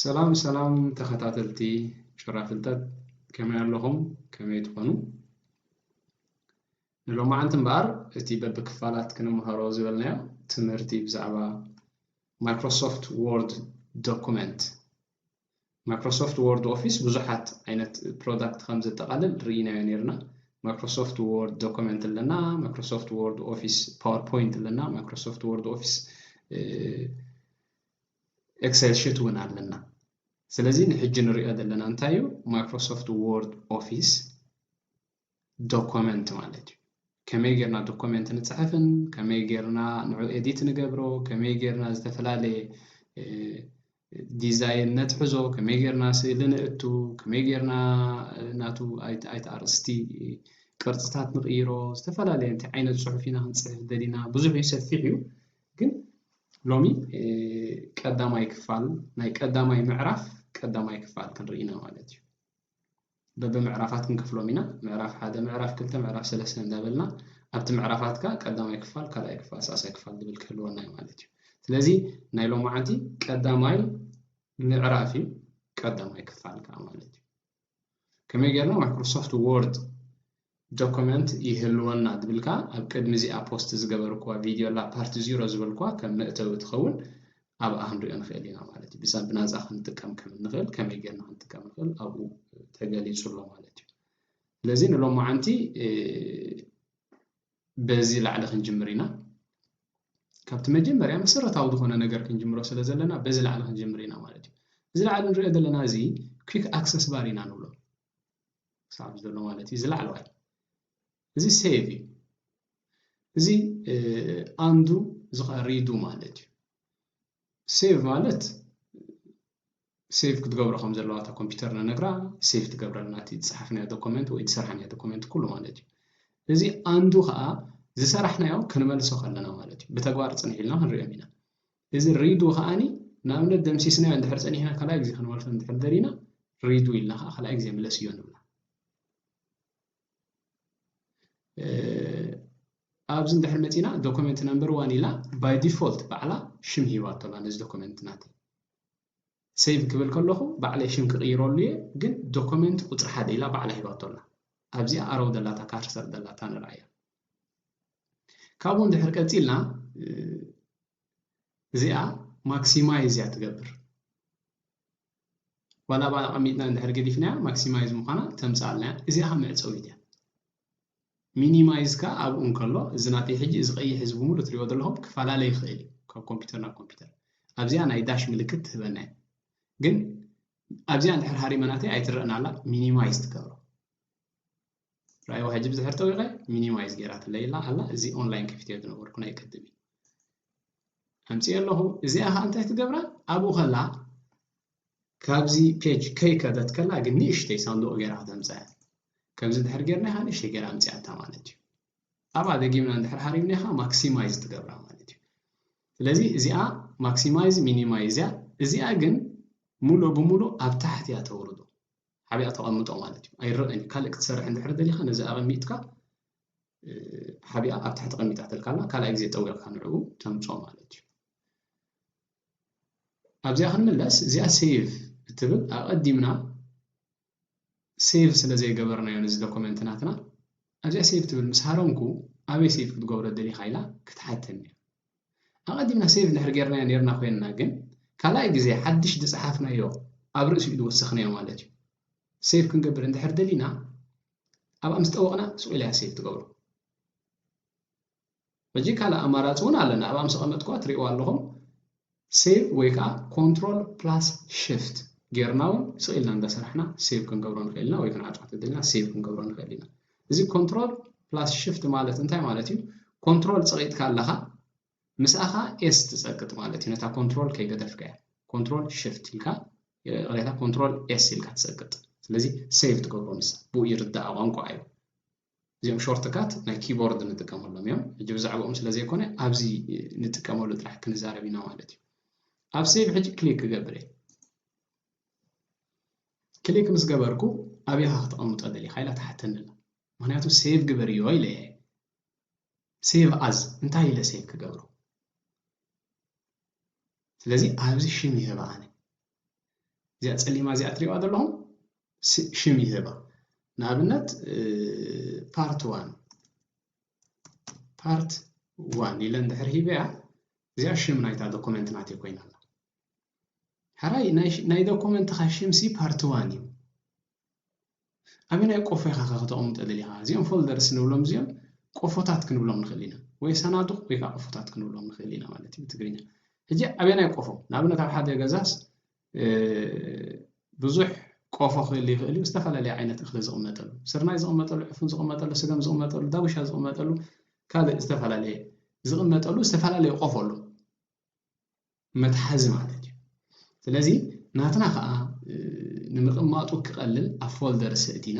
ሰላም ሰላም ተኸታተልቲ ጭራ ፍልጠት፣ ከመይ ኣለኹም? ከመይ ትኾኑ? ንሎማዓንቲ እምበኣር እቲ በብክፋላት ክንምሃሮ ዝበልናዮ ትምህርቲ ብዛዕባ ማይክሮሶፍት ወርድ ዶኩመንት። ማይክሮሶፍት ወርድ ኦፊስ ብዙሓት ዓይነት ፕሮዳክት ከም ዘጠቓልል ርኢናዮ ነይርና። ማይክሮሶፍት ወርድ ዶኩመንት ኣለና፣ ማይክሮሶፍት ወርድ ኦፊስ ፓወርፖይንት ኣለና፣ ማይክሮሶፍት ወርድ ኦፊስ ኤክሰል ሽት እውን ኣለና። ስለዚ ንሕጂ ንሪኦ ዘለና እንታይ እዩ? ማይክሮሶፍት ወርድ ኦፊስ ዶኮመንት ማለት እዩ። ከመይ ጌርና ዶኮመንት ንፅሕፍን ከመይ ጌርና ንዑ ኤዲት ንገብሮ፣ ከመይ ጌርና ዝተፈላለየ ዲዛይን ነትሕዞ፣ ከመይ ጌርና ስእሊ ንእቱ፣ ከመይ ጌርና ናቱ ኣይት ኣርእስቲ ቅርፅታት ንቕይሮ፣ ዝተፈላለየ እንታይ ዓይነት ፅሑፍ ኢና ክንፅሕፍ ደሊና ብዙሕ እዩ፣ ሰፊሕ እዩ። ግን ሎሚ ቀዳማይ ክፋል ናይ ቀዳማይ ምዕራፍ ቀዳማይ ክፋል ክንርኢ ኢና ማለት እዩ። በብምዕራፋት ክንከፍሎም ኢና። ምዕራፍ ሓደ፣ ምዕራፍ ክልተ፣ ምዕራፍ ሰለስተ እንዳበልና ኣብቲ ምዕራፋት ከኣ ቀዳማይ ክፋል፣ ካልኣይ ክፋል፣ ሳልሳይ ክፋል ዝብል ክህልወና እዩ ማለት እዩ። ስለዚ ናይ ሎማዓንቲ ቀዳማይ ምዕራፍ እዩ፣ ቀዳማይ ክፋል ከኣ ማለት እዩ። ከመይ ጌርና ማይክሮሶፍት ወርድ ዶኩመንት ይህልወና ዝብል ከኣ ኣብ ቅድሚ እዚኣ ፖስት ዝገበርኩዋ ቪድዮ ኣላ፣ ፓርት ዜሮ ዝበልኩዋ ከም መእተዊ ትኸውን፣ ኣብኣ ክንሪኦ ንኽእል ኢና ማለት እዩ። ብዛ ብናጻ ክንጥቀም ከም እንኽእል፣ ከመይ ጌርና ክንጥቀም ንኽእል ኣብኡ ተገሊጹ ኣሎ ማለት እዩ። ስለዚ ንሎማዓንቲ በዚ ላዕሊ ክንጅምር ኢና። ካብቲ መጀመርያ መሰረታዊ ዝኾነ ነገር ክንጅምሮ ስለ ዘለና በዚ ላዕሊ ክንጅምር ኢና ማለት እዩ። እዚ ላዕሊ ንሪኦ ዘለና እዚ ኩዊክ ኣክሰስ ባር ኢና ንብሎ። ክሳብ ዘሎ ማለት እዩ። እዚ ላዕለዋይ እዚ ሴቭ እዩ። እዚ ኣንዱ፣ እዚ ከዓ ሪዱ ማለት እዩ። ሴቭ ማለት ሴቭ ክትገብሮ ከም ዘለዋ እታ ኮምፒውተር ንነግራ፣ ሴቭ ትገብረልና እቲ ዝፀሓፍናዮ ዶኮመንት ወይ ዝሰራሕናዮ ዶኮመንት ኩሉ ማለት እዩ። እዚ ኣንዱ ከዓ ዝሰራሕናዮ ክንመልሶ ከለና ማለት እዩ። ብተግባር ፅንሕ ኢልና ክንሪኦም ኢና። እዚ ሪዱ ከዓኒ ንኣብነት ደምሲስናዮ እንድሕር ፀኒሕና ካልኣይ ግዜ ክንመልሶ እንድሕር ደሊና ሪዱ ኢልና ከዓ ካልኣይ ግዜ ምለስዮ ንብላ። ኣብዚ እንድሕር መፂና ዶኩመንት ነምበር ዋን ኢላ ባይ ዲፎልት ባዕላ ሽም ሂባቶ ኣላ ነዚ ዶኩመንት ናተይ። ሴቭ ክብል ከለኹ ባዕለይ ሽም ክቕይረሉ እየ፣ ግን ዶኩመንት ቁፅሪ ሓደ ኢላ ባዕላ ሂባቶ ኣላ። ኣብዚኣ ኣረው ደላታ ካርሰር ደላታ ንርኣያ። ካብኡ እንድሕር ቀፂልና እዚኣ ማክሲማይዝ እያ ትገብር። ዋላ ኣብኣ ኣቐሚጥና እንድሕር ገዲፍናያ ማክሲማይዝ ምዃና ተምፅኣልና እያ። እዚኣ ከዓ መዕፀዊት እያ። ሚኒማይዝ ከዓ ኣብኡ እንከሎ እዚ ናተይ ሕጂ እዚ ቀይሕ እዚ ብምሉእ ትሪኦ ዘለኹም ክፈላለ ይኽእል እዩ ካብ ኮምፒውተር ናብ ኮምፒውተር። ኣብዚኣ ናይ ዳሽ ምልክት ትህበና እያ። ግን ኣብዚኣ እንድሕር ሃሪመናተይ ኣይትረእን ኣላ፣ ሚኒማይዝ ትገብሮ። ራእይዋ ሕጂ ብድሕር ጠዊቐ ሚኒማይዝ ገይራትለይ ኣላ። ኣላ እዚ ኦንላይን ከፊተዮ ዝነበርኩ ናይ ቅድም እዩ። ኣምፅኦ ኣለኹ። እዚኣ ከዓ እንታይ ትገብራ? ኣብኡ ከላ ካብዚ ፔጅ ከይከደት ከላ ግን ንእሽተይ ሳንዱቕ ገይራ ከተምፅኣ። ከምዚ ድሕር ጌርና ከዓ ንእሽተይ ገይራ ኣምፅኣታ ማለት እዩ። ኣብኣ ደጊምና እንድሕር ሃሪምና ከዓ ማክሲማይዝ ትገብራ ማለት እዩ። ስለዚ እዚኣ ማክሲማይዝ ሚኒማይዝ እያ። እዚኣ ግን ሙሉእ ብሙሉእ ኣብ ታሕቲ እያ ተውርዶ። ሓቢኣ ተቐምጦ ማለት እዩ። ኣይረኣን እዩ። ካልእ ክትሰርሕ እንድሕር ደሊኻ ነዚ ኣቐሚጥካ ሓቢኣ ኣብ ታሕቲ ቀሚጣትልካ ኣላ። ካልኣይ ግዜ ጠዊቕካ ንዕኡ ተምፅኦ ማለት እዩ። ኣብዚኣ ክንምለስ እዚኣ ሴቭ እትብል ኣቐዲምና ሴቭ ስለ ዘይገበርናዮ ነዚ ዶኮመንት ናትና ኣብዚኣ ሴቭ ትብል ምስ ሃረምኩ ኣበይ ሴቭ ክትገብሮ ደሊኻ ኢላ ክትሓተኒ እያ። ኣቐዲምና ሴቭ እንድሕር ጌርናዮ ኔርና ኮይንና ግን ካልኣይ ግዜ ሓድሽ ዝፀሓፍናዮ ኣብ ርእሲኡ ዝወሰኽናዮ ማለት እዩ። ሴቭ ክንገብር እንድሕር ደሊና ኣብኣ ምስ ጠወቕና ስቕ ኢላ እያ ሴቭ ትገብሮ። ሕጂ ካልእ ኣማራፂ እውን ኣለና። ኣብኣ ምስ ኣቐመጥኩዋ ትሪእዋ ኣለኹም። ሴቭ ወይ ከዓ ኮንትሮል ፕላስ ሽፍት ጌርና እውን ስቕ ኢልና እንዳሰራሕና ሴቭ ክንገብሮ ንኽእል ኢና ወይ ክንዓፅዋ ተደሊና ሴቭ ክንገብሮ ንኽእል ኢና። እዚ ኮንትሮል ፕላስ ሽፍት ማለት እንታይ ማለት እዩ? ኮንትሮል ፀቒጥካ ኣለኻ ምስኣኻ ኤስ ትጸቅጥ ማለት እዩ። ነታ ኮንትሮል ከይገደፍካያ ኮንትሮል ሽፍት ኢልካ ይቕሬታ ኮንትሮል ኤስ ኢልካ ትጸቅጥ። ስለዚ ሴቭ ትገብሮ ንሳ ብኡ ይርዳእ ቋንቋ እዩ። እዚኦም ሾርትካት ናይ ኪቦርድ ንጥቀመሎም እዮም። ሕጂ ብዛዕባኦም ስለ ዘይኮነ ኣብዚ ንጥቀመሉ ጥራሕ ክንዛረብ ኢና ማለት እዩ። ኣብ ሴቭ ሕጂ ክሊክ ክገብር እየ። ክሊክ ምስ ገበርኩ ኣበይ ኢኻ ክተቐምጦ ደሊኻ ኢላ ትሓተኒ ኣላ። ምኽንያቱ ሴቭ ግበርዮ ኢለ እየ። ሴቭ ኣዝ እንታይ ኢለ ሴቭ ክገብሮ? ስለዚ ኣብዚ ሽም ይህባ ኣነ። እዚኣ ጸሊማ እዚኣ ትሪእዋ ዘለኹም ሽም ይህባ። ንኣብነት ፓርት ዋን ፓርት ዋን ኢለ እንድሕር ሂበያ፣ እዚኣ ሽም ናይታ ዶኩመንት ናተይ ኮይና ኣላ። ሕራይ ናይ ዶኩመንትኻ ሽምሲ ፓርት ዋን እዩ። ኣበናይ ቆፎ ኢኻ ከተቐምጦ ደሊኻ? እዚኦም ፎልደርስ ንብሎም፣ እዚኦም ቆፎታት ክንብሎም ንኽእል ኢና፣ ወይ ሰናዱቕ ወይ ከዓ ቆፎታት ክንብሎም ንኽእል ኢና ማለት እዩ ብትግርኛ። ሕጂ ኣበናይ ቆፎ? ንኣብነት ኣብ ሓደ ገዛስ ብዙሕ ቆፎ ክህሉ ይኽእል እዩ። ዝተፈላለየ ዓይነት እኽሊ ዝቕመጠሉ፣ ስርናይ ዝቕመጠሉ፣ ዕፉን ዝቕመጠሉ፣ ስገም ዝቕመጠሉ፣ ዳጉሻ ዝቕመጠሉ፣ ካልእ ዝተፈላለየ ዝቕመጠሉ ዝተፈላለየ ቆፎ ኣሎ፣ መትሓዚ ማለት እዩ። ስለዚ ናትና ከዓ ንምቕማጡ ክቐልል ኣብ ፎልደር ስእቲና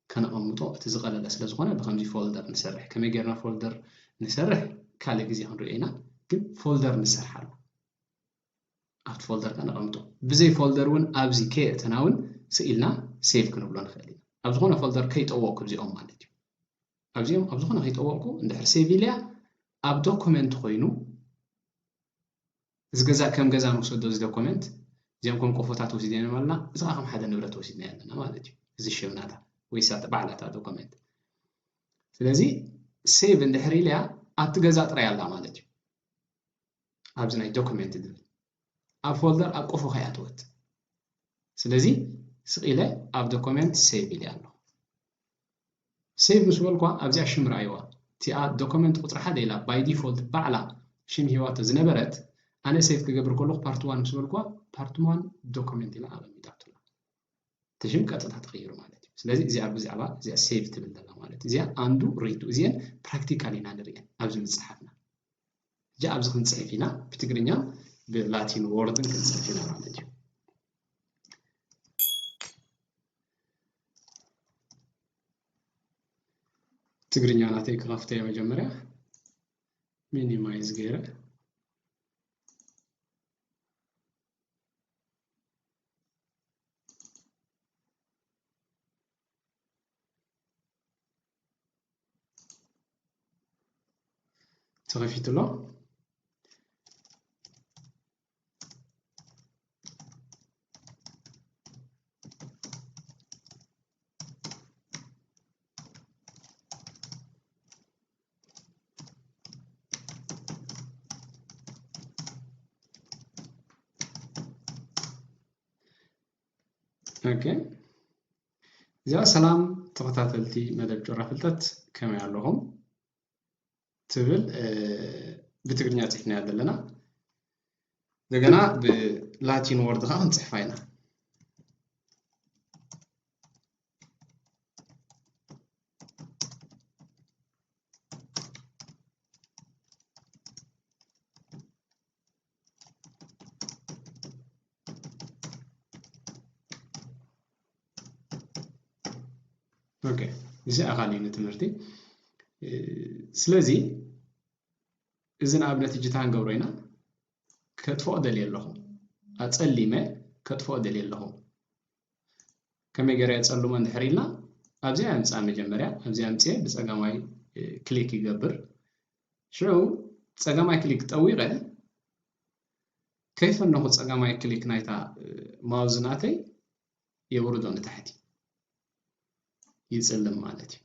ከነቐምጦ እቲ ዝቐለለ ስለ ዝኾነ ብከምዚ ፎልደር ንሰርሕ። ከመይ ጌርና ፎልደር ንሰርሕ ካልእ ግዜ ክንሪኦ ኢና፣ ግን ፎልደር ንሰርሓሉ። ኣብቲ ፎልደር ከነቐምጦ። ብዘይ ፎልደር እውን ኣብዚ ከየእተና እውን ስኢልና ሴቭ ክንብሎ ንኽእል ኢና። ኣብ ዝኾነ ፎልደር ከይጠወቅኩ እዚኦም ማለት እዩ። ኣብዚኦም ኣብ ዝኾነ ከይጠወቅኩ እንድሕር ሴቭ ኢለያ ኣብ ዶኩመንት ኮይኑ እዚ ገዛ ከም ገዛ ንውሰዶ እዚ ዶኩመንት እዚኦም ከም ቆፎታት ወሲድና ኣለና። እዚ ከዓ ከም ሓደ ንብረት ወሲድና ኣለና ማለት እዩ። እዚ ሽም ናታ ወይ ሳተ ባዕላታ ዶኩመንት። ስለዚ ሴቭ እንድሕር ኢለያ ኣብቲ ገዛ ጥራይ ኣላ ማለት እዩ። ኣብዚ ናይ ዶኩመንት ዝብል ኣብ ፎልደር ኣብ ቆፎ ከይኣተወት። ስለዚ ስቕ ኢለ ኣብ ዶኩመንት ሴቭ ኢለ ኣለኹ። ሴቭ ምስ በልኳ ኣብዚኣ ሽም ረኣይዋ። እቲኣ ዶኩመንት ቁፅሪ ሓደ ኢላ ባይ ዲፎልት ባዕላ ሽም ሂዋቶ ዝነበረት፣ ኣነ ሴቭ ክገብር ከለኹ ፓርት ዋን ምስ በልኳ ፓርት ዋን ዶኩመንት ኢላ ኣቐሚጣቶ ኣላ። እቲ ሽም ቀጥታ ተቐይሩ ማለት እዩ። ስለዚ እዚኣ ብዛዕባ እዚኣ ሴቭ ትብል ዘላ ማለት እዩ። እዚኣ ኣንዱ ሪዱ እዚአን ፕራክቲካል ኢና ንሪአን ኣብዚ ምፅሓፍና። ሕጂ ኣብዚ ክንፅሕፍ ኢና ብትግርኛ ብላቲን ወርድን ክንፅሕፍ ኢና ማለት እዩ። ትግርኛ ናተይ ክኸፍተዮ መጀመርያ ሚኒማይዝ ገይረ ተኸፊቱ ኣሎ። ኦኬ። እዚኣ ሰላም ተኸታተልቲ መደብ ጩራ ፍልጠት ከመይ ኣለኹም? ትብል ብትግርኛ ጽሒፍናያ ዘለና። እንደገና ብላቲን ወርድ ከዓ ክንጽሕፋ ኢና። ኦኬ፣ እዚ ኣኻል እዩ ንትምህርቲ። ስለዚ እዚ ንኣብነት እጅታ ክንገብሮ ኢና። ከጥፍኦ ደልየ ኣለኹ፣ ኣጸሊመ ከጥፍኦ ደልየ ኣለኹ። ከመይ ገይረ የጸልሞ እንድሕር ኢልና ኣብዚኣ ኣምጽኣ፣ መጀመርያ ኣብዚኣ ኣምጽኤ ብጸጋማይ ክሊክ ይገብር። ሽዑ ጸጋማይ ክሊክ ጠዊቐ ከይፈነኹ ጸጋማይ ክሊክ ናይታ ማውዝ ናተይ የውርዶ ንታሕቲ፣ ይጽልም ማለት እዩ።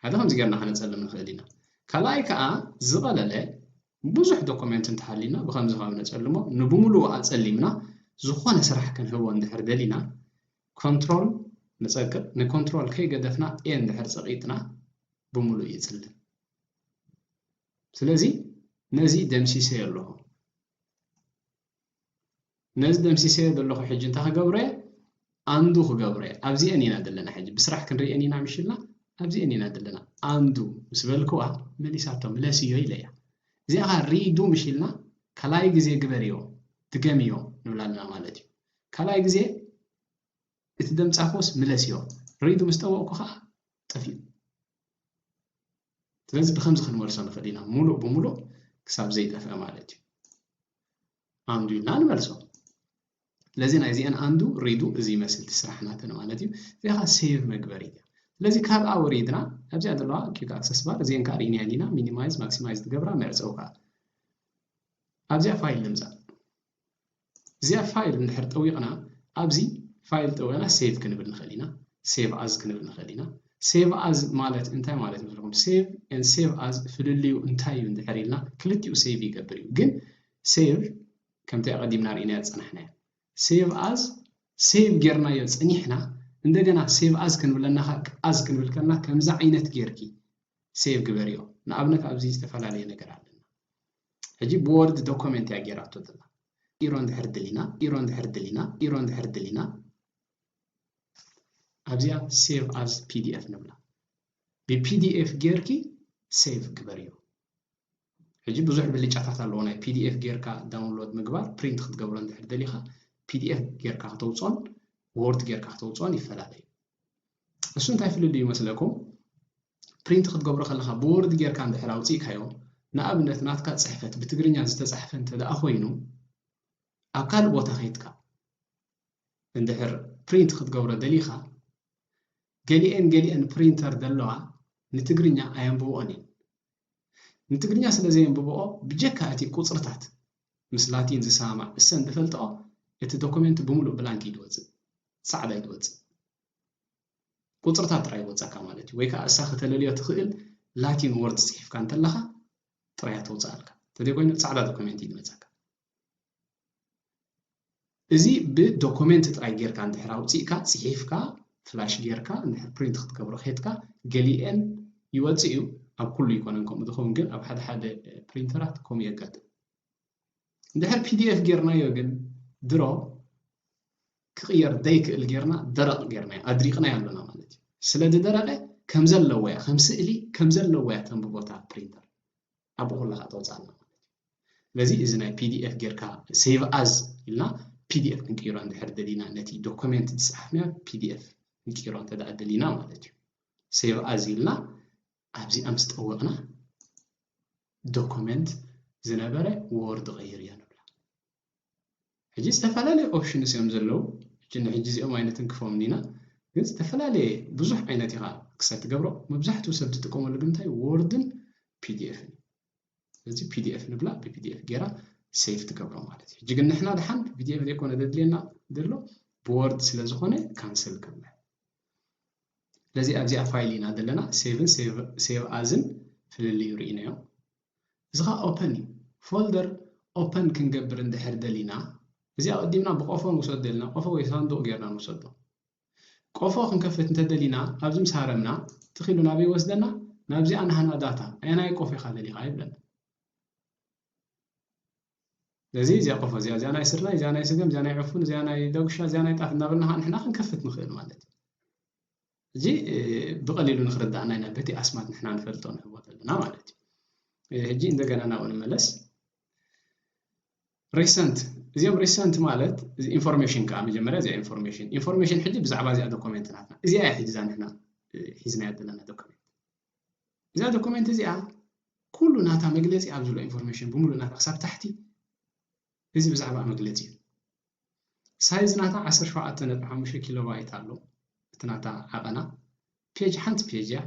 ሓደ ከምዚ ጌርና ከነጸልም ንኽእል ኢና። ካልኣይ ከኣ ዝቐለለ ብዙሕ ዶኩመንት እንተሃሊና ብከምዚ ካብ ነጸልሞ ንብምሉኡ ኣጸሊምና ዝኾነ ስራሕ ክንህቦ እንድሕር ደሊና ኮንትሮል ንጸቅጥ፣ ንኮንትሮል ከይገደፍና ኤ እንድሕር ጸቂጥና ብምሉእ ይጽልም። ስለዚ ነዚ ደምሲሰዮ ኣለኹ። ነዚ ደምሲሰዮ ዘለኹ ሕጂ እንታይ ክገብሮ እየ? ኣንዱ ክገብሮ እየ። ኣብዚአን ኢና ዘለና ሕጂ ብስራሕ ክንሪአን ኢና ምሽልና ኣብዚአን ኢና ዘለና። ኣንዱ ምስ በልክዋ መሊሳቶ ምለስዮ ኢለ እያ። እዚኣ ኸዓ ሪዱ ምሽልና ካልኣይ ግዜ ግበርዮ ድገምዮ ንብላ ኣለና ማለት እዩ። ካልኣይ ግዜ እቲ ደምጻፍዎስ ምለስዮ ሪዱ ምስ ጠወቕኩ ኸዓ ጠፊኡ። ስለዚ ብከምዚ ክንመልሶ ንኽእል ኢና፣ ሙሉእ ብሙሉእ ክሳብ ዘይጠፍአ ማለት እዩ። ኣንዱ ኢልና ንመልሶ። ስለዚ ናይዚአን ኣንዱ ሪዱ እዚ ይመስል እቲ ስራሕ ናተን ማለት እዩ። እዚኣ ሴቭ መግበሪ እያ። ስለዚ ካብኣ ወሪድና ኣብዚኣ ዘለዋ ኪክ ኣክሰስ ባር እዚአን ከዓ ርኢናየን ኢና። ሚኒማይዝ ማክሲማይዝ ትገብራ መዕፀዊ ከዓ ኣብዚኣ ፋይል ንምፃእ። እዚኣ ፋይል እንድሕር ጠዊቕና ኣብዚ ፋይል ጠዊቕና ሴቭ ክንብል ንኽእል ኢና። ሴቭ ኣዝ ክንብል ንኽእል ኢና። ሴቭ ኣዝ ማለት እንታይ ማለት ይመስለኩም? ሴቭ ኤን ሴቭ ኣዝ ፍልልዩ እንታይ እዩ እንድሕር ኢልና ክልቲኡ ሴቭ ይገብር እዩ። ግን ሴቭ ከምቲ ኣቐዲምና ርኢናዮ ዝጸናሕናዮ ሴቭ ኣዝ ሴቭ ጌርናዮ ጸኒሕና እንደገና ሴቭ ኣዝ ክንብለና ኣዝ ክንብል ከለና ከምዚ ዓይነት ጌርኪ ሴቭ ግበርዮ። ንኣብነት ኣብዚ ዝተፈላለየ ነገር ኣለና። ሕጂ ብወርድ ዶኮሜንት እያ ጌራቶ ዘላ። ኢሮ እንድሕር ድሊና ኢሮ እንድሕር ድሊና ኢሮ እንድሕር ድሊና ኣብዚኣ ሴቭ ኣዝ ፒዲኤፍ ንብላ። ብፒዲኤፍ ጌርኪ ሴቭ ግበርዮ። ሕጂ ብዙሕ ብልጫታት ኣለዎ ናይ ፒዲኤፍ ጌርካ ዳውንሎድ ምግባር። ፕሪንት ክትገብሮ እንድሕር ደሊኻ ፒዲኤፍ ጌርካ ከተውፅኦን ወርድ ጌርካ ከተውፅኦን ይፈላለዩ። እሱ እንታይ ፍልልዩ ይመስለኩም? ፕሪንት ክትገብሮ ከለኻ ብወርድ ጌርካ እንድሕር ኣውፂእካዮ ንኣብነት ናትካ ፅሕፈት ብትግርኛ ዝተፃሕፈ እንተ ደኣ ኮይኑ ኣብ ካልእ ቦታ ከይድካ እንድሕር ፕሪንት ክትገብሮ ደሊኻ ገሊኤን ገሊኤን ፕሪንተር ዘለዋ ንትግርኛ ኣየንብብኦን እየን። ንትግርኛ ስለ ዘየንብብኦ ብጀካ እቲ ቁፅርታት ምስ ላቲን ዝሰማማዕ እሰን ዝፈልጥኦ እቲ ዶኩሜንት ብምሉእ ብላንክ እዩ ዝወፅእ፣ ፃዕዳ እዩ ዝወፅእ። ቁፅርታት ጥራይ ይወፀካ ማለት እዩ። ወይ ከዓ እሳ ከተለልዮ ትኽእል ላቲን ወርድ ፅሒፍካ እንተለኻ ጥራይ ተውፅኣልካ። እንተዘይኮይኑ ፃዕዳ ዶኩሜንት እዩ ዝመፀካ። እዚ ብዶኩሜንት ጥራይ ጌርካ እንድሕር ኣውፂእካ ፅሒፍካ ፍላሽ ጌርካ እንድሕር ፕሪንት ክትገብሮ ከድካ ገሊኤን ይወፅእ እዩ። ኣብ ኩሉ ይኮነን ከምኡ ዝኸውን ግን ኣብ ሓደ ሓደ ፕሪንተራት ከምኡ የጋጥም። እንድሕር ፒዲኤፍ ጌርናዮ ግን ድሮ ክቕየር ዘይክእል ጌርና ደረቕ ጌርናዮ ኣድሪቕናዮ ኣለና ማለት እዩ። ስለ ዝደረቐ ከም ዘለዎ እያ ከም ስእሊ ከም ዘለዎ እያ ተንብቦታ ፕሪንተር ኣብኡ ከለኻ ተውፅኣልና ማለት እዩ። ስለዚ እዚ ናይ ፒዲኤፍ ጌርካ ሴቭ ኣዝ ኢልና ፒዲኤፍ ክንቅይሮ እንድሕር ደሊና ነቲ ዶኩሜንት ዝፀሓፍናዮ ፒዲኤፍ ክንቅይሮ እንተ ደኣ ደሊና ማለት እዩ። ሴቭ ኣዝ ኢልና ኣብዚኣ ምስ ጠወቕና ዶኩሜንት ዝነበረ ወርድ ቐይር እያ ንብላ። ሕጂ ዝተፈላለዩ ኦፕሽንስ እዮም ዘለዉ። ሕጂ ንሕጂ እዚኦም ኣይነትንክፎም ኢና፣ ግን ዝተፈላለየ ብዙሕ ዓይነት ኢኻ ክሳብ ትገብሮ። መብዛሕትኡ ሰብ ዝጥቀመሉ ግን እንታይ ወርድን ፒዲኤፍን እዩ። ስለዚ ፒዲኤፍ ንብላ ብፒዲኤፍ ጌራ ሴቭ ትገብሮ ማለት እዩ። ሕጂ ግን ንሕና ድሓን ብፒዲኤፍ ዘይኮነ ዘድልየና ዘሎ ብወርድ ስለ ዝኾነ ካንስል ክንብል። ስለዚ ኣብዚኣ ፋይል ኢና ዘለና። ሴቭን ሴቭ ኣዝን ፍልልዩ ርኢናዮ። እዚ ኸዓ ኦፐን እዩ። ፎልደር ኦፐን ክንገብር እንድሕር ደሊና እዚኣ ቀዲምና ብቆፎ ንውሰዶ ደሊና ቆፎ ወይ ሳንዱቕ ጌርና ንውሰዶ። ቆፎ ክንከፍት እንተደሊና ኣብዚ ምስ ሃረምና ትኺሉ ናበይ ይወስደና? ናብዚኣ ናሃና ዳታ ኣየናይ ቆፎ ኢኻ ደሊኻ ይብለና። ስለዚ እዚኣ ቆፎ እዚኣ እዚኣ ናይ ስርናይ እዚኣ ናይ ስገም እዚኣ ናይ ዕፉን እዚኣ ናይ ዳጉሻ እዚኣ ናይ ጣፍ እናበልና ከዓ ንሕና ክንከፍት ንኽእል ማለት እዩ። ሕጂ ብቐሊሉ ንኽርዳእና ኢና በቲ ኣስማት ንሕና ንፈልጦ ንህቦ ዘለና ማለት እዩ። ሕጂ እንደገና ናብኡ ንመለስ። ሪሰንት እዚኦም ሪሰንት ማለት ኢንፎርሜሽን ከዓ መጀመርያ እዚኣ ኢንፎርሜሽን ኢንፎርሜሽን ሕጂ ብዛዕባ እዚኣ ዶኮሜንት ናትና እዚኣ እያ ሕጂ እዛ ንሕና ሒዝናያ ዘለና ዶኮሜንት እዛ ዶኮሜንት እዚኣ ኩሉ ናታ መግለፂ ኣብ ዘሎ ኢንፎርሜሽን ብምሉእ ናታ ክሳብ ታሕቲ እዚ ብዛዕባ መግለፂ እዩ። ሳይዝ ናታ ዓሰርተ ሸውዓተ ነጥቢ ሓሙሽተ ኪሎ ባይት ኣሎ። እቲ ናታ ዓቐና ፔጅ ሓንቲ ፔጅ እያ።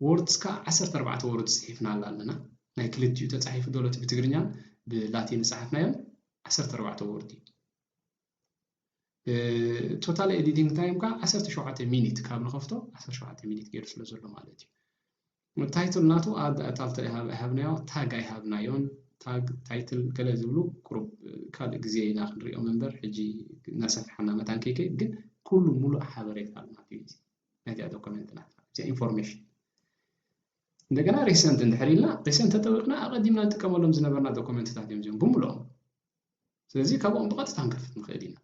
ወርድስ ከዓ ዓሰርተ ኣርባዕተ ወርድ ፅሒፍናላ ኣለና። ናይ ክልቲኡ ተፃሒፉ ዘሎ እቲ ብትግርኛን ብላቲን ዝፀሓፍናዮን ዓሰርተ ኣርባዕተ ወርድ እዩ። ቶታል ኤዲቲንግ ታይም ከዓ ዓሰርተ ሸውዓተ ሚኒት ካብ ንኸፍቶ ዓሰርተ ሸውዓተ ሚኒት ገይሩ ስለ ዘሎ ማለት እዩ። ታይትል ናቱ ኣድ ኣታልተ ኣይሃብናዮ ታግ ኣይሃብናዮን ታግ ታይትል ገለ ዝብሉ ቁሩብ ካልእ ግዜ ኢና ክንሪኦም እምበር ሕጂ እናሰፍሓና መታን ከይከይድ ግን ኩሉ ሙሉእ ሓበሬታ ኣሎ ናቱ እዩ። ናይዚኣ ዶኮመንት ናትና እዚኣ ኢንፎርሜሽን እንደገና ሪሰንት እንድሕር ኢልና ሪሰንት ተጠዊቕና ኣቐዲምና ንጥቀመሎም ዝነበርና ዶኮመንትታት እዮም እዚኦም ብምልኦም። ስለዚ ካብኦም ብቐጥታ ክንከፍት ንኽእል ኢና።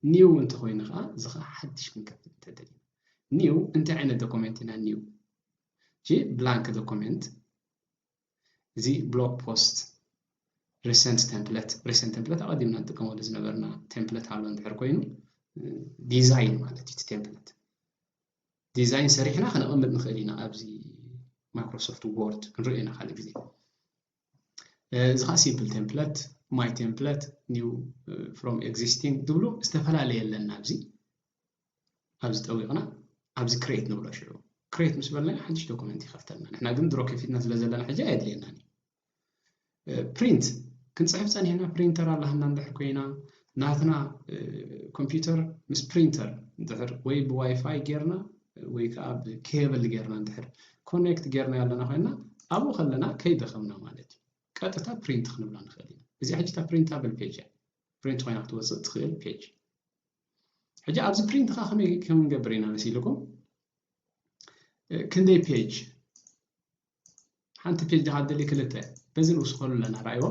ኒው እንተኾይኑ ከዓ እዚ ከዓ ሓድሽ ክንከፍት እንተደሊና ኒው እንታይ ዓይነት ዶኮመንት ኢና ኒው? እሺ ብላንክ ዶኮመንት እዚ ብሎግ ፖስት ሪሰንት ቴምፕለት ሪሰንት ቴምፕለት ኣቐዲምና ንጥቀመሉ ዝነበርና ቴምፕለት ኣሎ እንድሕር ኮይኑ ዲዛይን ማለት እዩ እቲ ቴምፕለት ዲዛይን ሰሪሕና ከነቐምጥ ንኽእል ኢና ኣብዚ ማይክሮሶፍት ወርድ ክንሪኦ ኢና ካልእ ግዜ እዚ ከዓ ሲምፕል ቴምፕለት ማይ ቴምፕለት ኒው ፍሮም ኤግዚስቲንግ ዝብሉ ዝተፈላለየ ኣለና ኣብዚ ኣብዚ ጠዊቕና ኣብዚ ክሬት ንብሎ ሽዑ ክሬት ምስ በልና ሓድሽ ዶኩመንት ይኸፍተልና ንሕና ግን ድሮ ከፊትና ስለ ዘለና ሕጂ ኣየድልየናን እዩ ፕሪንት ክንፅሕፍ ፀኒሕና ፕሪንተር ኣላህና እንድሕር ኮይና ናትና ኮምፒውተር ምስ ፕሪንተር እንድሕር ወይ ብዋይፋይ ጌርና ወይ ከዓ ብኬብል ጌርና እንድሕር ኮኔክት ጌርና ያለና ኮይና ኣብኡ ከለና ከይደኸምና ማለት እዩ ቀጥታ ፕሪንት ክንብላ ንኽእል ኢና። እዚኣ ሕጂ እታ ፕሪንታብል ፔጅ እያ። ፕሪንት ኮይና ክትወፅእ ትኽእል ፔጅ። ሕጂ ኣብዚ ፕሪንት ከዓ ከመይ ክንገብር ኢና መሲልኩም? ክንደይ ፔጅ ሓንቲ ፔጅ ድኻ ደሊ ክልተ በዚ ንውስኸሉ ኣለና ራእይዎ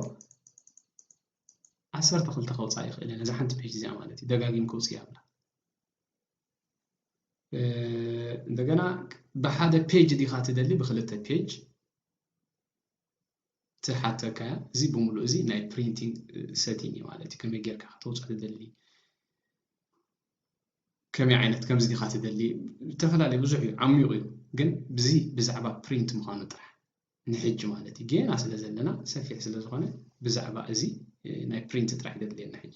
ዓሰርተ ክልተ ከውፃእ ይኽእል እየ ነዚ ሓንቲ ፔጅ እዚኣ ማለት እዩ ደጋጊም ከውፅእ ኣብላ እንደገና ብሓደ ፔጅ ዲኻ ትደሊ ብክልተ ፔጅ ትሓተካ እዚ ብምሉእ እዚ ናይ ፕሪንቲንግ ሰቲንግ እዩ ማለት እዩ ከመይ ጌርካ ከተውፅእ ትደሊ ከመይ ዓይነት ከምዚ ዲኻ ትደሊ ዝተፈላለዩ ብዙሕ እዩ ዓሚቑ እዩ ግን ብዚ ብዛዕባ ፕሪንት ምዃኑ ጥራሕ ንሕጂ ማለት እዩ ጌና ስለ ዘለና ሰፊሕ ስለ ዝኾነ ብዛዕባ እዚ ናይ ፕሪንት ጥራሕ ደድልየና ሕጂ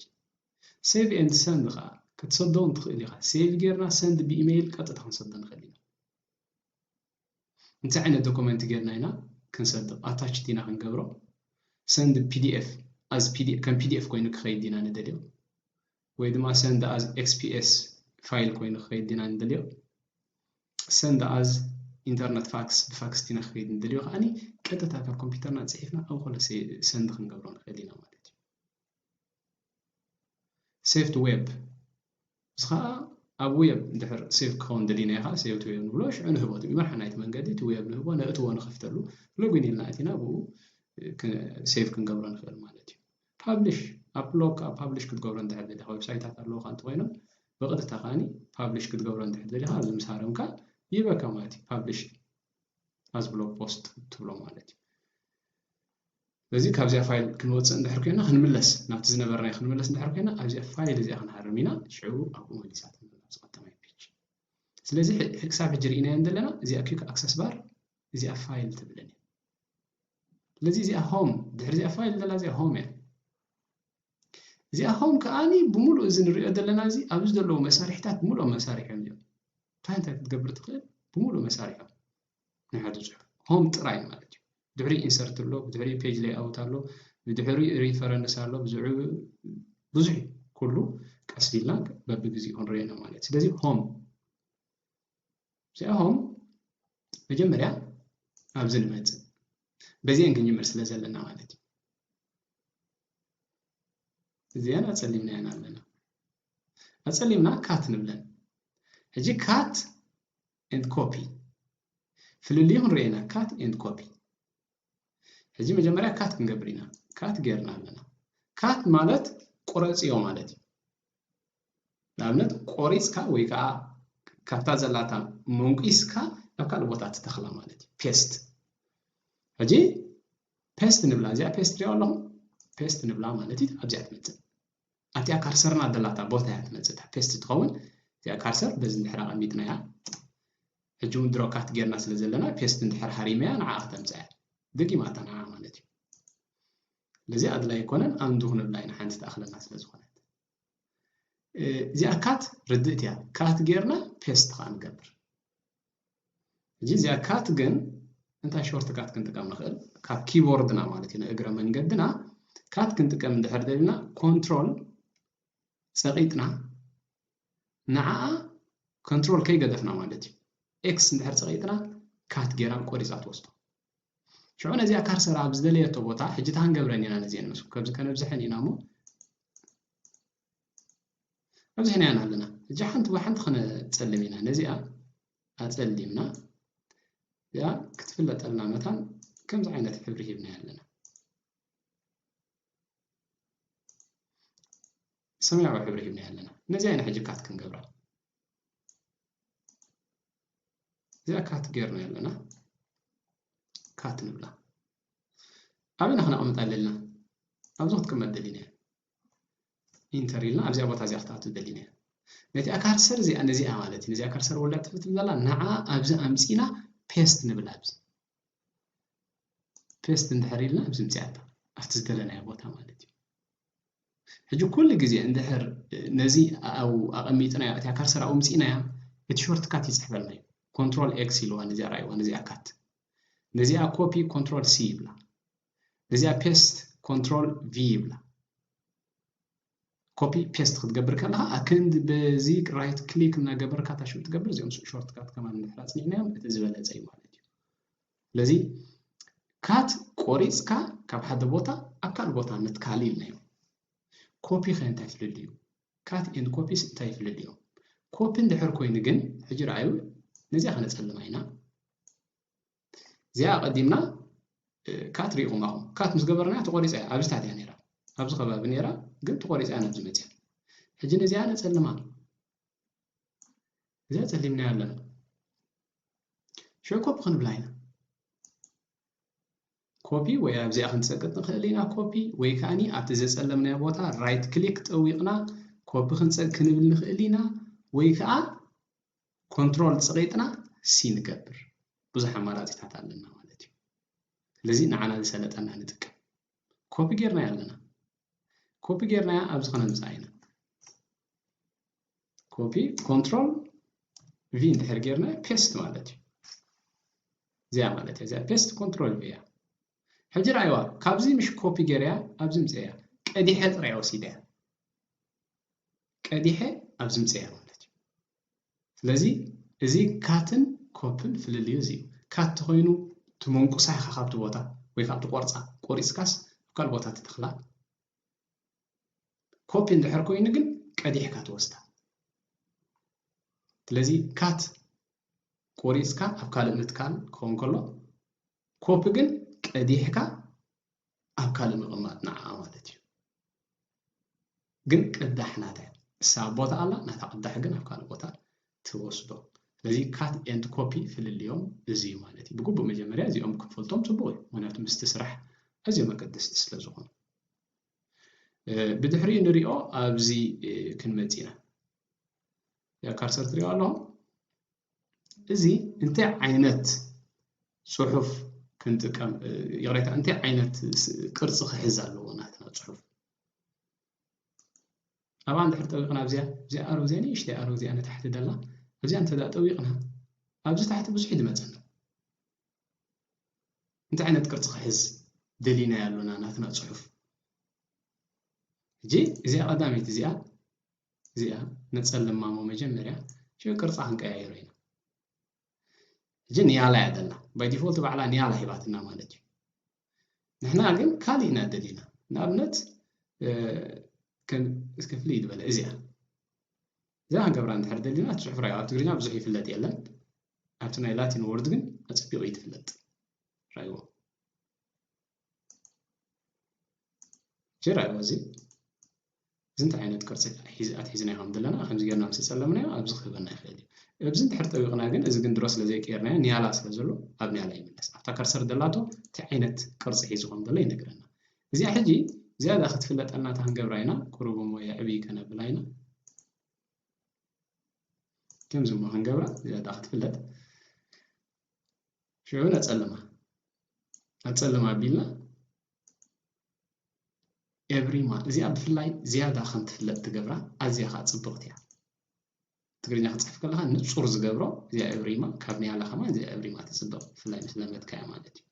ሴቭ ኤንድ ሰንድ ከዓ ክትሰዶ እንትኽእል ኢኻ ሴቭ ጌርና ሰንድ ብኢሜይል ቀጥታ ክንሰዶ ንኽእል ኢና እንታይ ዓይነት ዶኩመንት ጌርና ኢና ክንሰዶ ኣታች ዲና ክንገብሮ ሰንድ ፒዲኤፍ ከም ፒዲኤፍ ኮይኑ ክኸይድ ዲና ንደልዮ ወይ ድማ send as X P S file ኮይኑ ክኸይድ ዲና ንደልዮ send as internet fax ብፋክስ ዲና ክኸይድ ንደልዮ ከዓኒ ቀጥታ ካብ ኮምፒውተርና ፅሒፍና ኣብ ኮለ ሰንድ ክንገብሮ ንኽእል ኢና ማለት እዩ save to web እዚ ከዓ ኣብ ዌብ እንድሕር ሴቭ ክኸውን ደሊና ኢኻ ሴቭ ቱ ዌብ ንብሎ ሽዑ ንህቦ እቲ መርሓ ናይቲ መንገዲ እቲ ዌብ ንህቦ ነእትዎ ንኸፍተሉ ሎጊን ኢልና እቲና ብኡ ሴቭ ክንገብሮ ንኽእል ማለት እዩ ፓብሊሽ ኣብ ብሎግ ከዓ ፓብሊሽ ክትገብሮ እንድሕር ደሊኻ ዌብሳይታት ኣለውካ እንተኮይኖም ብቐጥታ ከዓኒ ፓብሊሽ ክትገብሮ እንድሕር ደሊኻ ኣብዚ ምስ ሃረምካ ይበካ ማለት እዩ ፓብሊሽ ኣዝ ብሎግ ፖስት ትብሎ ማለት እዩ ስለዚ ካብዚኣ ፋይል ክንወፅእ እንድሕር ኮይና ክንምለስ ናብቲ ዝነበርናዮ ክንምለስ እንድሕር ኮይና ኣብዚኣ ፋይል እዚኣ ክንሃርም ኢና ሽዑ ኣብኡ መሊሳ ትምለስ ቀዳማይ ፔጅ ስለዚ ክሳብ ሕጂ ርኢናዮ ዘለና እዚኣ ኪክ ኣክሰስ ባር እዚኣ ፋይል ትብልን ስለዚ እዚኣ ሆም ድሕሪ እዚኣ ፋይል ዘላ እዚኣ ሆም እያ እዚኣ ሆም ከዓኒ ብምሉእ እዚ ንሪኦ ዘለና እዚ ኣብዚ ዘለዉ መሳርሕታት ብምሉኦም መሳርሒ እዮም እዚኦም እንታይ እንታይ ክትገብር ትኽእል ብምሉእ መሳርሒ እዮም ንሓደ ፅሑፍ ሆም ጥራይ ማለት እዩ ድሕሪ ኢንሰርት ኣሎ ብድሕሪ ፔጅ ሌይኣውት ኣሎ ብድሕሪ ሪፈረንስ ኣሎ ብዝዑ ብዙሕ ኩሉ ቀስ ኢልና በብግዜኡ ክንሪኦ ኢና ማለት ስለዚ ሆም እዚኣ ሆም መጀመርያ ኣብዚ ንመፅእ በዚአን ክንጅምር ስለ ዘለና ማለት እዩ እዚአን ኣፀሊምናየን ኣለና ኣፀሊምና ካት ንብለን ሕጂ ካት and copy ፍልልዩ ክንርኤና cut and copy ሕጂ መጀመርያ ካት ክንገብር ኢና ካት ጌርና ኣለና ካት ማለት ቁረፅዮ ማለት እዩ ንኣብነት ቆሪፅካ ወይ ከዓ ካብታ ዘላታ መንቂስካ ናብ ካልእ ቦታ ትተኽላ ማለት እዩ ፔስት ሕጂ ፔስት ንብላ እዚኣ ፔስት ሪኦ ኣለኹም ፔስት ንብላ ማለት እዩ ኣብዚኣ ትመፅእ ኣብቲኣ ካርሰርና ደላታ ቦታ እያ ትመፅእ እታ ፔስት ትኸውን እዚኣ ካርሰር በዚ እንድሕር ኣቐሚጥናያ ሕጂ እውን ድሮ ካት ጌርና ስለ ዘለና ፔስት እንድሕር ሃሪመያ ንዓ ክተምፅኣ ደጊማታ ንዓ ማለት እዩ ስለዚ ኣድላይ ኣይኮነን ኣንዱ ክንብላ ኢና ሓንቲ ትኣኽለና ስለ ዝኾነት እዚኣ ካት ርድእት እያ ካት ጌርና ፔስት ከዓ ንገብር ሕጂ እዚኣ ካት ግን እንታይ ሾርት ካት ክንጥቀም ንኽእል ካብ ኪቦርድና ማለት እዩ ንእግረ መንገድና ካት ክንጥቀም እንድሕር ደሊና ኮንትሮል ፀቒጥና ንዓኣ ኮንትሮል ከይገደፍና ማለት እዩ ኤክስ እንድሕር ፀቒጥና ካት ጌራ ቆሪፃ ትወስዶ ሽዑ ነዚኣ ካርሰር ኣብ ዝደለየቶ ቦታ ሕጂ እታ ክንገብረን ኢና ነዚአን ምስ ከምዚ ከነብዝሐን ኢና እሞ ኣብዚሕናያን ኣለና ሕጂ ሓንቲ ብሓንቲ ክነፀልም ኢና ነዚኣ ኣፀሊምና እዚኣ ክትፍለጠልና መታን ከምዚ ዓይነት ሕብሪ ሂብና ኣለና ሰማያዊ ሕብሪ ሂብና ኣለና ነዚኣ ኢና ሕጂ ካት ክንገብራ እዚኣ ካት ጌርና ኣለና ካት ንብላ ኣበና ክነቕምጣ ኣለና ኣብዚ ክትቅመጥ ደሊና ኢንተር ኢልና ኣብዚኣ ቦታ እዚኣ ክትኣቱ ደሊና ነቲኣ ካርሰር እዚኣ ነዚኣ ማለት እዩ ነዚኣ ካርሰር ወላ ትፍትል ዘላ ንዓ ኣብዚ ኣምፂና ፔስት ንብል ኣብዚ ፔስት እንድሕር ኢልና ኣብዚ ምፅኣታ ኣብቲ ዝደለናዮ ቦታ ማለት እዩ ሕጂ ኩሉ ግዜ እንድሕር ነዚ ኣቐሚጥናዮ እቲኣ ካርሰር ኣውምፂእናያ እቲ ሾርትካት ይፅሕፈልና እዩ ኮንትሮል ኤክስ ኢልዋ ነዚኣ ራእይዋ ነዚኣ ካት ነዚኣ ኮፒ ኮንትሮል ሲ ይብላ ነዚኣ ፔስት ኮንትሮል ቪ ይብላ ኮፒ ፔስት ክትገብር ከለኻ ኣክንዲ በዚ ራይት ክሊክ እናገበርካ ታሽው ትገብር። እዚኦም ሾርት ካት ከማን እንድሕር ኣፅኒዕናዮም እቲ ዝበለፀ እዩ ማለት እዩ። ስለዚ ካት ቆሪፅካ ካብ ሓደ ቦታ ኣብ ካልእ ቦታ ምትካል ኢልናዮ። ኮፒ ከ እንታይ ፍልልዩ? ካት ኤንድ ኮፒስ እንታይ ፍልልዮም? ኮፒ እንድሕር ኮይኑ ግን ሕጂ ረኣዩ፣ ነዚኣ ከነፀልማ ኢና። እዚኣ ኣቐዲምና ካት ሪኢኹም ኣኹም። ካት ምስ ገበርና ተቆሪፃ እያ፣ ኣብዚ ታትያ ነይራ፣ ኣብዚ ከባቢ ነይራ፣ ግን ተቆሪፃ እያ ናብዚ መፅያ። ሕጂ ነዚኣ ነፀልማ። እዚኣ ፀሊምናያ ኣለና። ሽዑ ኮፒ ክንብላ ኢና። ኮፒ ወይ ኣብዚኣ ክንፀቅጥ ንኽእል ኢና ኮፒ፣ ወይ ከዓኒ ኣብቲ ዘፀለምናዮ ቦታ ራይት ክሊክ ጠዊቕና ኮፒ ክንፀ-፣ ክንብል ንኽእል ኢና፣ ወይ ከዓ ኮንትሮል ፀቒጥና ሲ ንገብር። ብዙሕ ኣማራፂታት ኣለና ማለት እዩ። ስለዚ ንዓና ዝሰለጠና ንጥቀም። ኮፒ ጌርናያ ኣለና። ኮፒ ጌርናያ ኣብዚ ከነምፅኣ ኢና። ኮፒ ኮንትሮል ቪ እንድሕር ጌርና ፔስት ማለት እዩ። እዚኣ ማለት እያ። እዚኣ ፔስት ኮንትሮል ቪ እያ። ሕጂ ረኣይዋ፣ ካብዚ ምሽ ኮፒ ጌርያ ኣብዚ ምፅእያ፣ ቀዲሐ ጥራይ ወሲደያ። ቀዲሐ ኣብዚ ምፅእያ ማለት እዩ። ስለዚ እዚ ካትን ኮፕን ፍልልዩ እዚ እዩ። ካት ተኾይኑ ትመንቁሳ ኢኻ ካብቲ ቦታ ወይ ካብቲ ቆርፃ ቆሪፅካስ ኣብ ካልእ ቦታ ትተኽላ። ኮፒ እንድሕር ኮይኑ ግን ቀዲሕካ ትወስዳ። ስለዚ ካት ቆሪፅካ ኣብ ካልእ ምትካል ክኸውን ከሎ፣ ኮፒ ግን ቀዲሕካ ኣብ ካልእ ምቕማጥ ንዓ ማለት እዩ። ግን ቅዳሕ ናታ እያ። እሳ ኣብ ቦታ ኣላ፣ ናታ ቅዳሕ ግን ኣብ ካልእ ቦታ ትወስዶ። ስለዚ ካት ኤንድ ኮፒ ፍልልዮም እዚ እዩ ማለት እዩ። ብግቡእ መጀመርያ እዚኦም ክንፈልጦም ፅቡቕ እዩ። ምክንያቱ ምስቲ ስራሕ ኣዝዮም ኣገደስቲ ስለ ዝኾኑ። እ፣ ብድሕሪኡ ንሪኦ ኣብዚ፣ እ፣ ክንመጽእ ኢና። ያ ካርሰር ትሪኦ ኣለኹም? እዚ እንታይ ዓይነት ጽሑፍ ክንጥቀም፣ እ፣ ይቕሬታ፣ እንታይ ዓይነት ስ-፣ ቅርጺ ክሕዝ ኣለዎ ናትና ጽሑፍ? ኣብኣ እንድሕር ጠዊቕና ኣብዚኣ፣ እዚኣ ኣሮ፣ እዚኣ ንእሽተይ ኣሮ፣ እዚኣ ንታሕቲ ደላ፣ ኣብዚኣ እንተ ደኣ ጠዊቕና፣ ኣብዚ ታሕቲ ብዙሕ እዩ ዝመጸና። እንታይ ዓይነት ቅርጺ ክሕዝ ደሊናዮ ኣሎና ናትና ጽሑፍ? ሕጂ እዚኣ ቀዳመይቲ እዚኣ፣ እዚኣ ነጸልማ እሞ መጀመርያ፣ ሽዑ ቅርጻ ክንቀያይሮ ኢና። ሕጂ ንያላ እያ ደላ። ባይ ዲፎልት ባዕላ ንያላ ሂባትና ማለት እዩ። ንሕና ግን ካልእ ኢና ደሊና። ንኣብነት፣ እ፣ ከም፣ እስከ ፍልይ ዝበለ እዚኣ። እዚኣ ክንገብራ እንድሕር ደሊና፣ እቲ ጽሑፍ ራእዩ ኣብ ትግርኛ ብዙሕ ይፍለጥ የለን። ኣብቲ ናይ ላቲን ወርድ ግን ኣጸቢቑ እዩ ትፍለጥ። ራእይዎ። ሕጂ ራእይዎ እዚ። እዚ እንታይ ዓይነት ቅርጺ ሒዝ-፣ ኣትሒዝናዮ ከም ዘለና፣ ከምዚ ጌርና ምስ ጸለምናዮ፣ ኣብዚ ክህበና ይኽእል እዩ። ኣብዚ እንድሕር ጠዊቕና ግን፣ እዚ ግን ድሮ ስለ ዘይቀየርናዮ፣ ንያላ ስለ ዘሎ፣ ኣብ ንያላ ይምለስ። ኣብታ ከርሰር ደላቶ፣ እንታይ ዓይነት ቅርጺ ሒዙ ከም ዘሎ ይነግረና። እዚኣ ሕጂ፣ ዝያዳ ክትፍለጠልና እታ ክንገብራ ኢና፣ ቁሩብ እሞ የዕብይ ከነብላ ኢና። ከምዚ እሞ ክንገብራ፣ ዝያዳ ክትፍለጥ። ሽዑ ነጸልማ። ኣጸልማ ኣቢልና፣ ኤቭሪማ፣ እዚኣ ብፍላይ ዝያዳ ከም ትፍለጥ ትገብራ፣ ኣዝያ ኸኣ ጽብቕቲ እያ። ትግርኛ ክጽሕፍ ከለኻ ንጹር ዝገብሮ፣ እዚኣ ኤቭሪማ፣ ካብ ንያላ ከማን እዚኣ ኤቭሪማ ትጽብቕ፣ ብፍላይ ምስ ለመድካያ ማለት እዩ።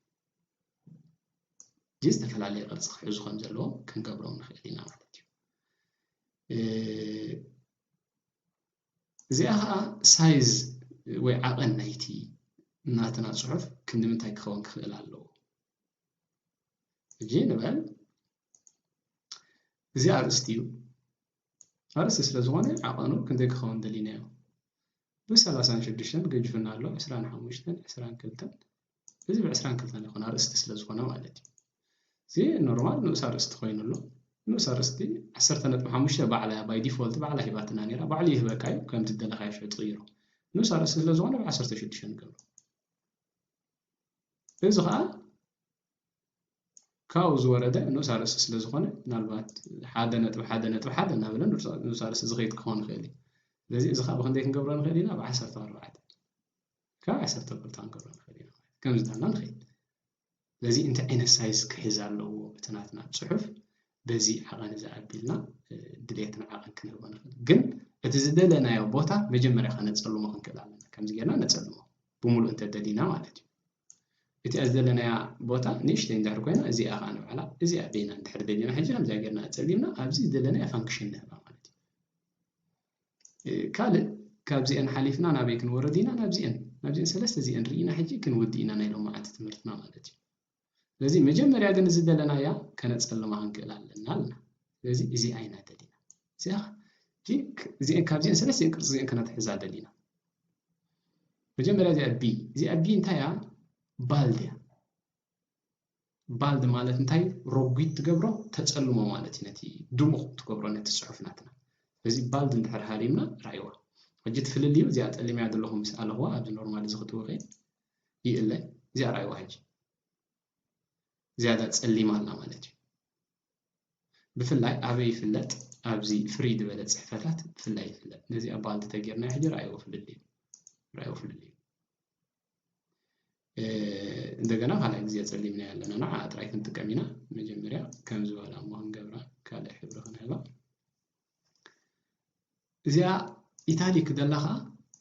እዚ ዝተፈላለየ ቅርጺ ክሕዙ ከም ዘለዎም ክንገብሮም ንኽእል ኢና ማለት እዩ። እ፣ እዚኣ ኸኣ ሳይዝ ወይ ዓቐን ናይቲ ናትና ጽሑፍ ክንዲ ምንታይ ክኸውን ክኽእል ኣለዎ? ሕጂ ንበል፣ እዚ ኣርእስቲ እዩ። ኣርእስቲ ስለ ዝኾነ ዓቐኑ ክንደይ ክኸውን ደሊናዮ? ብሰላሳን ሽዱሽተን ገጅፍና ኣሎ፣ ዕስራን ሓሙሽተን፣ ዕስራን ክልተን፣ እዚ ብዕስራን ክልተን ይኾን ኣርእስቲ ስለ ዝኾነ ማለት እዩ። እዚ ኖርማል ንኡስ ኣርእስቲ ኮይኑ ኣሎ። ንኡስ ኣርእስቲ ዓሰርተ ነጥቢ ሓሙሽተ ባዕላ እያ፣ ባይ ዲፎልት ባዕላ ሂባትና ነይራ። ባዕሉ ይህበካ እዩ፣ ከም ትደለኻዮ ሽዑ ትቕይሮ። ንኡስ ኣርእስቲ ስለ ዝኾነ ብ ዓሰርተ ሽዱሽተ ንገብሮ። እዚ ኸኣ ካብኡ ዝወረደ ንኡስ ኣርእስቲ ስለ ዝኾነ፣ ምናልባት ሓደ ነጥቢ ሓደ ነጥቢ ሓደ እናበለ ንኡስ ኣርእስቲ ዝኸይድ ክኸውን ይኽእል እዩ። ስለዚ እዚ ኸኣ ብኽንደይ ክንገብሮ ንኽእል ኢና? ብ ዓሰርተ ኣርባዕተ። ካብ ዓሰርተ ኣርባዕተ ክንገብሮ ንኽእል ኢና። ከምዚ እንዳበልና ንኸይድ። ስለዚ እንታይ ዓይነት ሳይዝ ክሕዝ ኣለዎ እቲ ናትና ጽሑፍ፣ በዚ ዓቐን እዚ ኣቢልና፣ እ፣ ድሌትና ዓቐን ክንህቦ ንኽእል። ግን እቲ ዝደለናዮ ቦታ መጀመርያ ከነጸልሞ ክንክእል ኣለና። ከምዚ ጌርና ነጸልሞ፣ ብምሉእ እንተ ደሊና ማለት እዩ። እቲኣ ዝደለናያ ቦታ ንእሽተይ እንድሕር ኮይና፣ እዚኣ ኸኣ ንባዕላ፣ እዚኣ በይና እንድሕር ደሊና፣ ሕጂ ከምዚኣ ጌርና ኣጸሊምና፣ ኣብዚ ዝደለናያ ፋንክሽን ንህባ ማለት እዩ። ካልእ ካብዚአን ሓሊፍና ናበይ ክንወርድ ኢና? ናብዚአን ናብዚአን ሰለስተ እዚአን ርኢና ሕጂ ክንውዲ ኢና ናይ ሎማዓንቲ ትምህርትና ማለት እዩ። ስለዚ መጀመርያ ግን እዚ ደለናያ ከነፀልማ ክንክእል ኣለና ኣለና። ስለዚ እዚኣ ኢና ደሊና። እዚኣ እዚአን ካብዚአን ሰለስቲአን ቅርፂ እዚአን ከነትሕዛ ደሊና። መጀመርያ እዚኣ ቢ እዚኣ ቢ እንታይ እያ? ባልድ እያ። ባልድ ማለት እንታይ? ረጒድ ትገብሮ፣ ተፀልሞ ማለት እዩ። ነቲ ድሙቕ ትገብሮ ነቲ ፅሑፍ ናትና። ስለዚ ባልድ እንድሕር ሃሪምና ራእይዋ። ሕጂ እቲ ፍልልዩ እዚኣ ጠሊመያ ዘለኹ ምስ ኣለኹዋ ኣብዚ ኖርማል እዚ ክጥውቐ ይእለ። እዚኣ ራእይዋ ሕጂ ዝያዳ ፀሊማ ኣላ ማለት እዩ። ብፍላይ ኣበይ ይፍለጥ? ኣብዚ ፍሪ ዝበለ ፅሕፈታት ብፍላይ ይፍለጥ። ነዚኣ ባልድ ተጌርና ሕጂ ራእይዎ ፍልልዩ ራእይዎ ፍልልዩ እንደገና ካልኣይ ግዜ ጸሊምና ኣለና። ንዓ ጥራይ ክንጥቀም ኢና። መጀመርያ ከም ዝበላ እሞ ክንገብራ ካልእ ሕብሪ ክንህባ። እዚኣ ኢታሊክ ደላ ኸዓ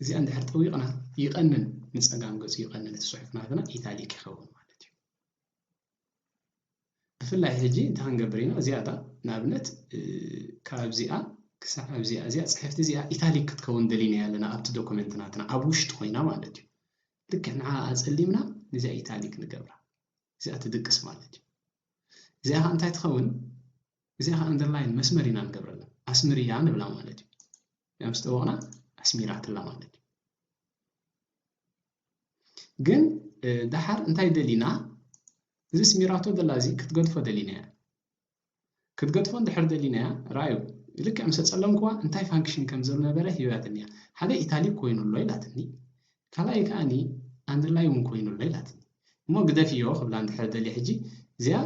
እዚኣ እንድሕር ጠዊቕና ይቐንን፣ ንጸጋም ገጹ ይቐንን፣ እቲ ጽሑፍ ናትና ኢታሊክ ይኸውን ማለት እዩ። ብፍላይ ሕጂ እንታይ ክንገብር ኢና? እዚኣ እታ ንኣብነት ካብዚኣ ክሳብ ኣብዚኣ እዚኣ ጽሕፍቲ እዚኣ ኢታሊክ ክትከውን ደሊና ኣለና ኣብቲ ዶኩመንት ናትና ኣብ ውሽጢ ኮይና ማለት እዩ። ልክዕ ንዓ ኣጸሊምና ነዚኣ ኢታሊክ ንገብራ። እዚኣ ትድቅስ ማለት እዩ። እዚኣ ከዓ እንታይ ትኸውን? እዚኣ ከዓ ኣንደርላይን መስመር ኢና ንገብረላ። ኣስምርያ ንብላ ማለት እዩ። እዚኣ ምስ ጠወቕና ኣስሚራትላ ማለት እዩ። ግን እ፣ ደሓር እንታይ ደሊና? እዚ ስሚራቶ ደላ እዚ ክትገድፎ ደሊና እያ። ክትገድፎ እንድሕር ደሊናያ፣ ረኣዩ። ልክዕ ምስ ኣጸለምክዋ እንታይ ፋንክሽን ከም ዝነበረ ሂባትኒ እያ። ሓደ ኢታሊክ ኮይኑ ኣሎ ኢላትኒ። ካልኣይ ከኣኒ ኣንደርላይን እውን ኮይኑ ኣሎ ኢላትኒ። እሞ ግደፍዮ ክብላ እንድሕር ደልየ ሕጂ፣ እዚኣ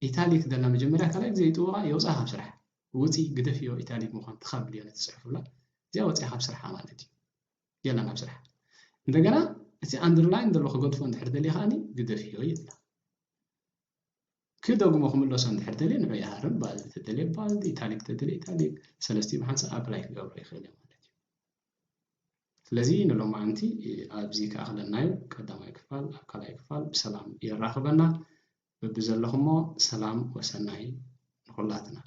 ኢታሊክ ደላ መጀመርያ ካልኣይ ግዜ ይጥውቓ የውፅኣ ካብ ስራሕ። ውፂ ግደፍዮ ኢታሊክ ምዃን ትኻብልዮ ነቲ ፅሑፍ ብላ። እዚኣ ወፂኣ ካብ ስርሓ ማለት እዩ። የላን ኣብ ስራሕ። እንደገና እቲ ኣንደርላይን ዘሎ ክገድፎ እንድሕር ደልየ ከኣኒ ግደፍዮ ይብላ። ክደግሞ ክምለሶ እንድሕር ደልየ ንዑ ይሃርም፣ ባልድ ተደልየ ባልድ፣ ኢታሊክ ተደልየ ኢታሊክ፣ ሰለስቲኡ ብሓንሳእ ኣፕላይ ክገብሮ ይኽእል እየ ማለት እዩ። ስለዚ ንሎማዓንቲ ኣብዚ ክኣኽለና እዩ። ቀዳማይ ክፋል ኣብ ካልኣይ ክፋል ብሰላም የራኽበና። በብዘለኹሞ ሰላም ወሰናይ ንኹላትና።